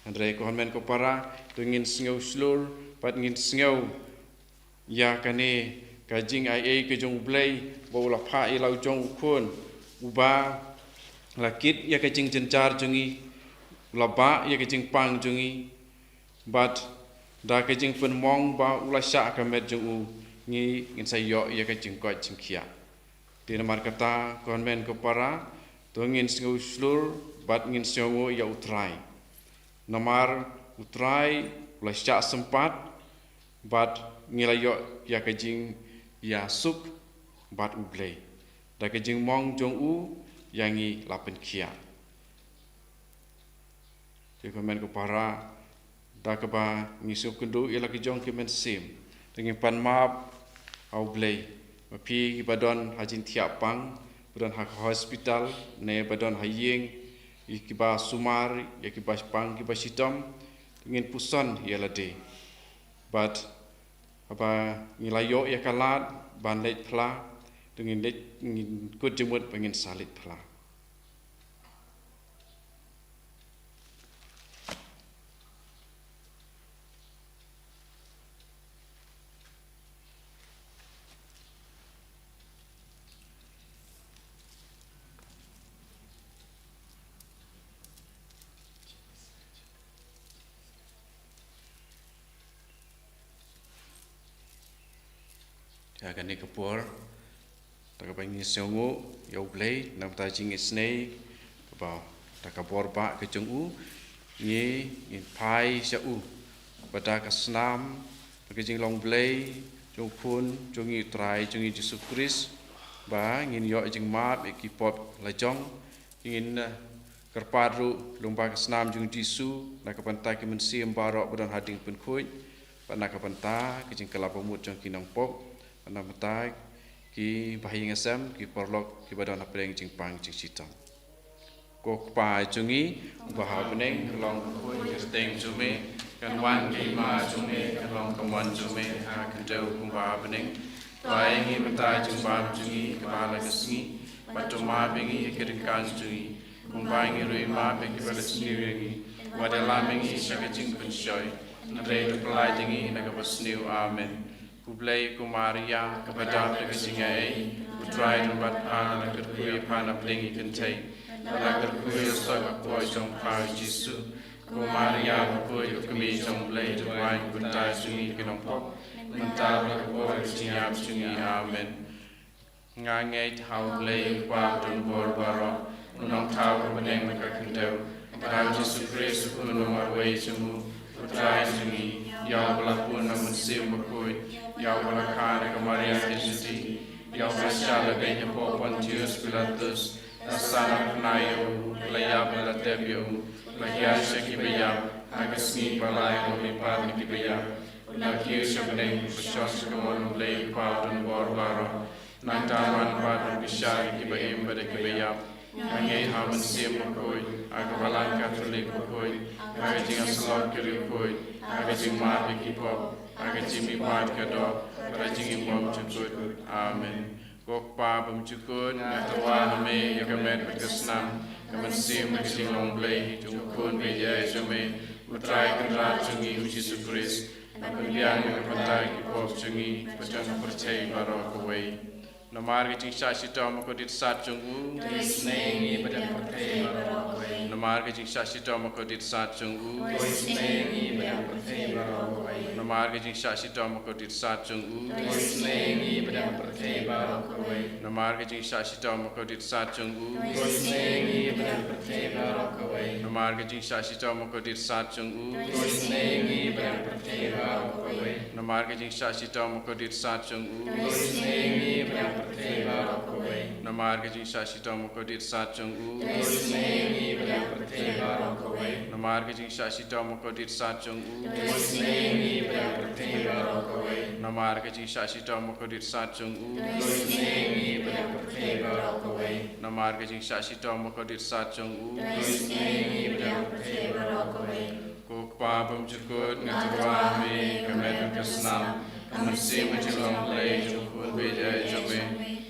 Hynrei ko hynmen ko para, to ngin sngew shlur bad ngin sngew ïa kane ka jingai ei ka jong U Blei, ba u la phah ïa la u jong u khun, uba la kit ïa ka jingjynjar jong ngi, u la bah ïa ka jingpang jong ngi, bad da ka jingpynmong ba u la shah ka met jong u, ngi, ngin sa ïoh ïa ka jingkoit jingkhiah. Te namar kata, ko hynmen ko para, to ngin sngew shlur bad ngin sngewnguh ïa U Trai. Namar U Trai u la shah sympat, bad ngi la ïoh ïa ka jingïasuk bad U Blei. Da ka jingmong jong u ïa ngi la pynkhiah. Te ko hynmen ko para, da kaba ngi sngewkynduh ïa la ki jong ki mynsiem, te ngin pan map ha U Blei. Ma phi kiba don ha jingthiah pang, ba don ha ka hospital, ne ba don ha ïing, ïa kiba sumar, ïa kiba pang, kiba shitom, te ngin puson ïa lade. Bad haba ngi la ïoh ïa ka lad ban leit phla, te ngin leit, ngin kut jingmut ba ngin sa leit phla. Ha kane ka por, da kaba ngi sngewnguh ïa U Blei na ka bynta jingïasnei, kaba da ka bor ba ka jong u, ngi, ngin phai sha u, ba da ka snam, ba ka jinglong Blei jong u Khun jong ngi, U Trai jong ngi Jisu Khrist, ba ngin ïoh jingmap ïa ki pop la jong, ngin, eh, kyrpad ruh lyngba ka snam jong Jisu na ka bynta ki mynsiem baroh ba don ha ding pynkhuid, bad na ka bynta ka jingkylla bamut jong ki nongpop, bad na ka bynta ki bahaïing hasem, ki paralok kiba don hapdeng jingpang jingshitom. Ko Kpa jong ngi uba ha bneng, ka long ka kyrteng jong me, kan wan ka hima jong me, kan long ka mon jong me ha ka khyndew kumba ha bneng. Pynbna ïa ngi mynta ka jingbam jong ngi kaba ha la ka sngi, bad to map ïa ngi ha ki ryngkang jong ngi, kumba ngi ruh ngi map ïa kiba la sniew ïa ngi. Wat ïalam ïa ngi sha ka jingpynshoi, hynrei to pyllait ïa ngi na kaba sniew. Amen. Khublei ko Maria, kaba dap da ka jingaiei, U Trai u don bad pha. La kyrkhu ïa pha napdeng ki kynthei, bad la kyrkhu ïa u soh ka kpoh jong pha u Jisu. Ko Maria bakhuid, ko Kmie jong U Blei, to duwai ïa ngi bynta jong ngi ki nongpop, mynta bad ha ka por ka jingïap jong ngi. Amen. Nga ngeit ha U Blei U Kpa u donbor baroh, U Nongthaw uba bneng bad ka khyndew, bad ha U Jisu Khrist U Khun uba marwei jong u, U Trai jong ngi, ïa uba la bun na U Mynsiem Bakhuid, ïa uba la kha da ka Maria ka Judea, ïa uba la shah lehbeiñ hapoh Pontius Pilatus, la sah na khynnah ïa u, la ïap bad la tep ïa u, la hiar sha kiba ïap, ha ka sngi ba lai u la mihpat na kiba ïap, u la kiew sha bneng, u la shong sha kamon U Blei U Kpa u donbor baroh. Nangta un wan pat ban bishar ïa kiba im bad ïa kiba ïap. Nga ngeit ha U Mynsiem Bakhuid, ha ka Balang Katholik bakhuid, ha ka jingïasyllok ki riewkhuid, ha ka jingmap ïa ki pop, ha ka jingmihpat ka doh, bad ha ka jingim bymjukut. Amen. Ko Kpa bymjukut, nga tyrwa ha me ïa ka met bad ka snam, ka mynsiem bad ka jinglong Blei jong U Khun baieit jong me, U Trai Kynrad jong ngi U Jisu Khrist, ban pynbiang na ka bynta ki pop jong ngi bad jong ka pyrthei baroh kawei. Namar ka jingshah shitom ha u kordit sat jong u. To isynei ïa ngi bad ïa ka pyrthei baroh kawei. Namar ka jingshah shitom ha u kordit sat jong u. To isynei ïa ngi bad ïa ka pyrthei baroh kawei. Namar ka jingshah shitom ha u kordit sat jong u. To isynei ïa ngi bad ïa ka pyrthei baroh kawei. Namar ka jingshah shitom ha u kordit sat jong u. To isynei ïa ngi bad ïa ka pyrthei baroh kawei. Namar ka jingshah shitom ha u kordit sat jong u. To isynei ïa ngi bad ïa ka pyrthei baroh kawei. Namar ka jingshah shitom ha u kordit sat jong u. To isynei ïa ngi bad ïa ka pyrthei baroh kawei. Namar ka jingshah shitom ha u kordit sat jong u. To isynei ïa ngi bad ïa ka pyrthei baroh kawei. Namar ka jingshah shitom ha u kordit sat jong u. To isynei ïa ngi bad ïa ka pyrthei baroh kawei. Namar ka jingshah shitom ha u kordit sat jong u. To isynei ïa ngi bad ïa ka pyrthei baroh kawei. Namar ka jingshah shitom ha u kordit sat jong u. To isynei ïa ngi bad ïa ka pyrthei baroh kawei. Ko Kpa bymjukut, nga tyrwa ha me ïa ka met bad ka snam, ka mynsiem bad jinglong Blei jong U Khun baieit jong me,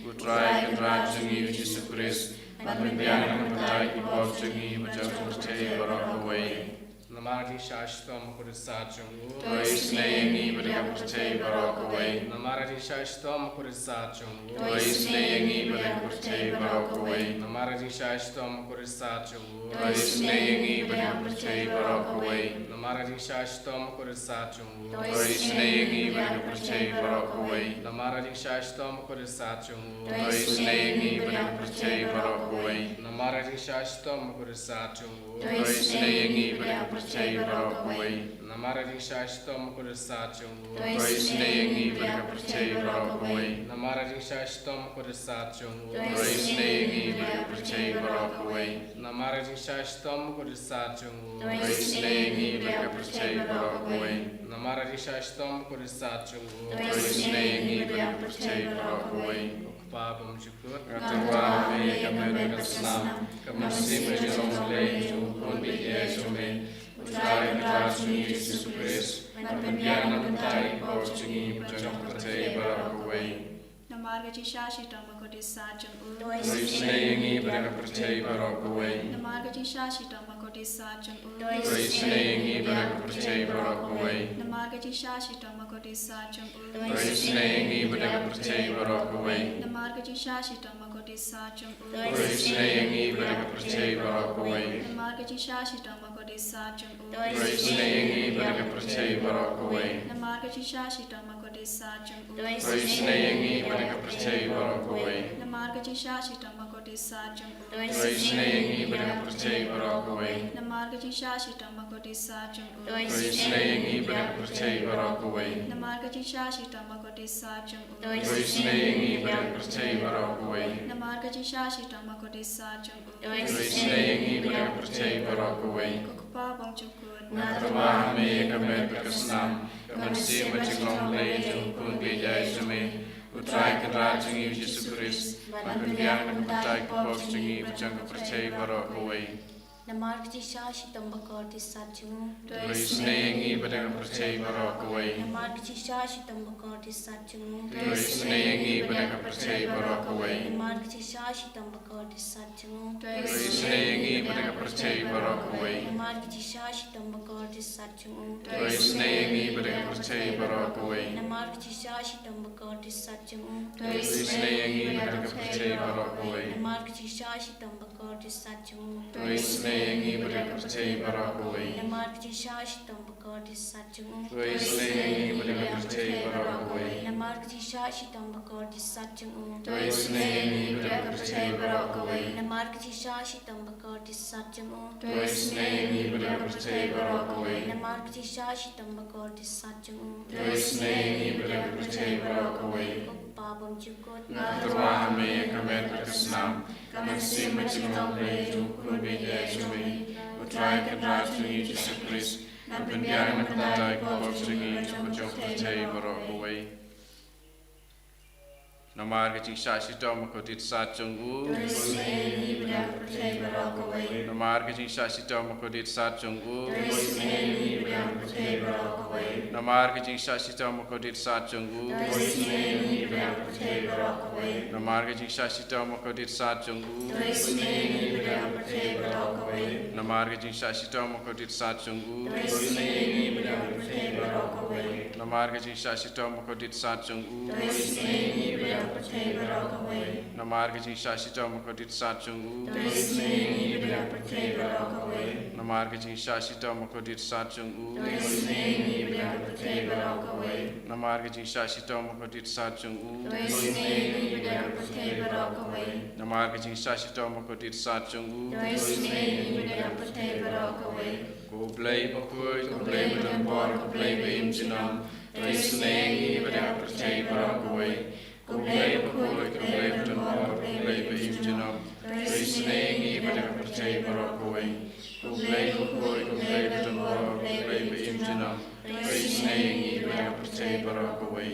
U Trai Kynrad jong ngi U Jisu Khrist, ban pynbiang na ka bynta ki pop jong ngi bad jong ka pyrthei baroh kawei. Namar ka jingshah shitom ha u kordit sat jong u. To isynei ïa ngi bad ïa ka pyrthei baroh kawei. Namar ka jingshah shitom ha u kordit sat jong u. To isynei ïa ngi bad ïa ka pyrthei baroh kawei. Namar ka jingshah shitom ha u kordit sat jong u. To isynei ïa ngi bad ïa ka pyrthei baroh kawei. Namar ka jingshah shitom ha u kordit sat jong u. To isynei ïa ngi bad ïa ka pyrthei baroh kawei. Namar ka jingshah shitom ha u kordit sat jong u. To isynei ïa ngi bad ïa ka pyrthei baroh kawei. Namar ka jingshah shitom ha u kordit sat jong u. To isynei ïa ngi bad ïa ka pyrthei baroh kawei. Namar ka jingshah shitom ha u kordit sat jong u. To isynei ïa ngi bad ïa ka pyrthei baroh kawei. Namar ka jingshah shitom ha u kordit sat jong u. To isynei ïa ngi bad ïa ka pyrthei baroh kawei. Namar ka jingshah shitom ha u kordit sat jong u. To isynei ïa ngi bad ïa ka pyrthei baroh kawei. Namar ka jingshah shitom ha u kordit sat jong u. To isynei ïa ngi bad ïa ka pyrthei baroh kawei. Ko Kpa bymjukut. Nga tyrwa ha me ïa ka met bad ka snam, ka mynsiem bad jinglong Blei jong U Khun baieit jong me, U Trai Kynrad jong ngi U Jisu Khrist, ban pynbiang na ka bynta ki pop jong ngi bad jong ka pyrthei baroh kawei. Namar ka jingshah shitom ha u kordit sat jong u. To isynei ïa ngi bad ïa ka pyrthei baroh kawei. Namar ka jingshah shitom ha u kordit sat jong u. To isynei ïa ngi bad ïa ka pyrthei baroh kawei. Namar ka jingshah shitom ha u kordit sat jong u. To isynei ïa ngi bad ïa ka pyrthei baroh kawei. Namar ka jingshah shitom ha u kordit sat jong u. To isynei ïa ngi bad ïa ka pyrthei baroh kawei. Namar ka jingshah shitom ha u kordit sat jong u. To isynei ïa ngi bad ïa ka pyrthei baroh kawei. Namar ka jingshah shitom ha u kordit sat jong u. To isynei ïa ngi bad ïa ka pyrthei baroh kawei. Namar ka jingshah shitom ha u kordit sat jong u. To isynei ïa ngi bad ïa ka pyrthei baroh kawei. Namar ka jingshah shitom ha u kordit sat jong u. To isynei ïa ngi bad ïa ka pyrthei baroh kawei. Namar ka jingshah shitom ha u kordit sat jong u. To isynei ïa ngi bad ïa ka pyrthei baroh kawei. Namar ka jingshah shitom ha u kordit sat jong u. To isynei ïa ngi bad ïa ka pyrthei baroh kawei. Ko Kpa bymjukut. Nga tyrwa ha me ïa ka met bad ka snam, ka mynsiem bad jinglong Blei jong U Khun baieit jong me, U Trai Kynrad jong ngi U Jisu Khrist, ban pynbiang na ka bynta ki pop jong ngi bad jong ka pyrthei baroh kawei. Namar ka jingshah shitom bakordit sat jong u. To isynei ïa ngi bad ïa ka pyrthei baroh kawei. Namar ka jingshah shitom bakordit sat jong u. To isynei ïa ngi bad ïa ka pyrthei baroh kawei. Namar ka jingshah shitom bakordit sat jong u. To isynei ïa ngi bad ïa ka pyrthei baroh kawei. Namar ka jingshah shitom bakordit sat jong u. To isynei ïa ngi bad ïa ka pyrthei baroh kawei. Namar ka jingshah shitom bakordit sat jong u. To isynei ïa ngi bad ïa ka pyrthei baroh kawei. Namar ka jingshah shitom bakordit sat jong u. To isynei ïa ngi bad ïa ka pyrthei baroh kawei. Namar ka jingshah shitom bakordit sat jong u. To isynei ïa ngi bad ïa ka pyrthei baroh kawei. Namar ka jingshah shitom bakordit sat jong u. To isynei ïa ngi bad ïa ka pyrthei baroh kawei. Namar ka jingshah shitom bakordit sat jong u. To isynei ïa ngi bad ïa ka pyrthei baroh kawei. Namar ka jingshah shitom bakordit sat jong u. To isynei ïa ngi bad ïa ka pyrthei baroh kawei. Ko Kpa bymjukut. Nga tyrwa ha me ïa ka met bad ka snam. Ka mynsiem bad ka jinglong ka jong U Khun baieit jong me, U Trai Kynrad jong ngi Jisu Khrist, un pynbiang na ka bynta ki pop jong ngi bad jong ka pyrthei baroh kawei. Namar ka jingshah shitom bakordit sat jong u. To isynei ïa ngi bad ïa ka pyrthei baroh kawei. Namar ka jingshah shitom bakordit sat jong u. To isynei ïa ngi bad ïa ka pyrthei baroh kawei. Namar ka jingshah shitom bakordit sat jong u. To isynei ïa ngi bad ïa ka pyrthei baroh kawei. Namar ka jingshah shitom bakordit sat jong u. To isynei ïa ngi bad ïa ka pyrthei baroh kawei. Namar ka jingshah shitom bakordit sat jong u. To isynei ïa ngi bad ïa ka pyrthei baroh kawei. Namar ka jingshah shitom bakordit sat jong u. To isynei ïa ngi bad ïa ka pyrthei baroh kawei. Namar ka jingshah shitom bakordit sat jong u. To isynei ïa ngi bad ïa ka pyrthei baroh kawei. Namar ka jingshah shitom bakordit sat jong u. To isynei ïa ngi bad ïa ka pyrthei baroh kawei. Namar ka jingshah shitom bakordit sat jong u. To isynei ïa ngi bad ïa ka pyrthei baroh kawei. Namar ka jingshah shitom bakordit sat jong u. To isynei ïa ngi bad ïa ka pyrthei baroh kawei. Ko Blei bakhuid, ko Blei badonbor, ko Blei ba im junom. To isynei ïa ngi bad ïa ka pyrthei baroh kawei. Ko Blei bakhuid, ko Blei badonbor, ko Blei ba im junom. To isynei ïa ngi bad ïa ka pyrthei baroh kawei. Ko Blei bakhuid, ko Blei badonbor, ko Blei ba im junom. To isynei ïa ngi bad ïa ka pyrthei baroh kawei.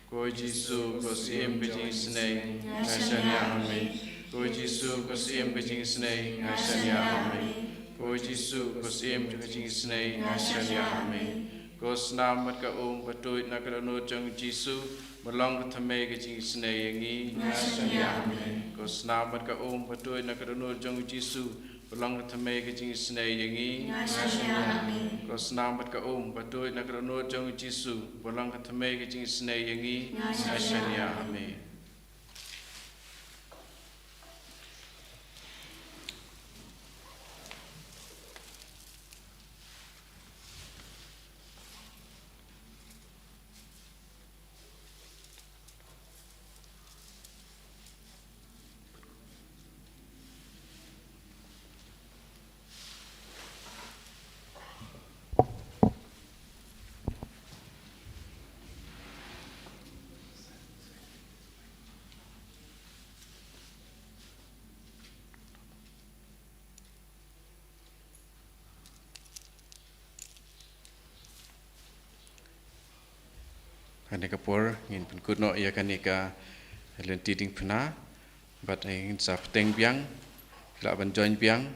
Ko Jisu, ko Syiem ka jingisynei, nga shaniah ha me. Ko Jisu, ko Syiem ka jingisynei, nga shaniah ha me. Ko Jisu, ko Syiem ka jingisynei, nga shaniah ha me. Ko snam bad ka um ba tuid na ka dohnud jong u Jisu, ba long ka thymmei ka jingisynei ïa ngi, nga shaniah ha me. Ko snam bad ka um ba tuid na ka dohnud jong u Jisu, ba long ka thymmei ka jingisynei ïa ngi, nga shaniah ha me. Ko snam bad ka um ba tuid na ka dohnud jong u Jisu, ba long ka thymmei ka jingisynei ïa ngi, nga shaniah ha me. Kane ka por ngin pynkut noh ïa kane ka lynti diengphna, bad ngin sa bteng biang, lah ban join biang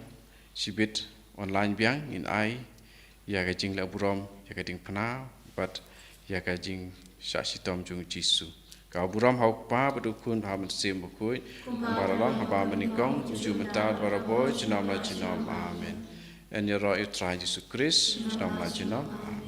shibit online biang, ngin ai ïa ka jingleh burom ïa ka diengphna bad ïa ka jingshah shitom jong u Jisu. Ka burom ha u Kpa bad u Khun bad ha u Mynsiem Bakhuid, kumba la long ha ba mynnyngkong, kumjuh mynta, barabor, junom la junom. Amen. Yn ïaroh ïa u Trai Jisu Khrist, junom la junom. Amen.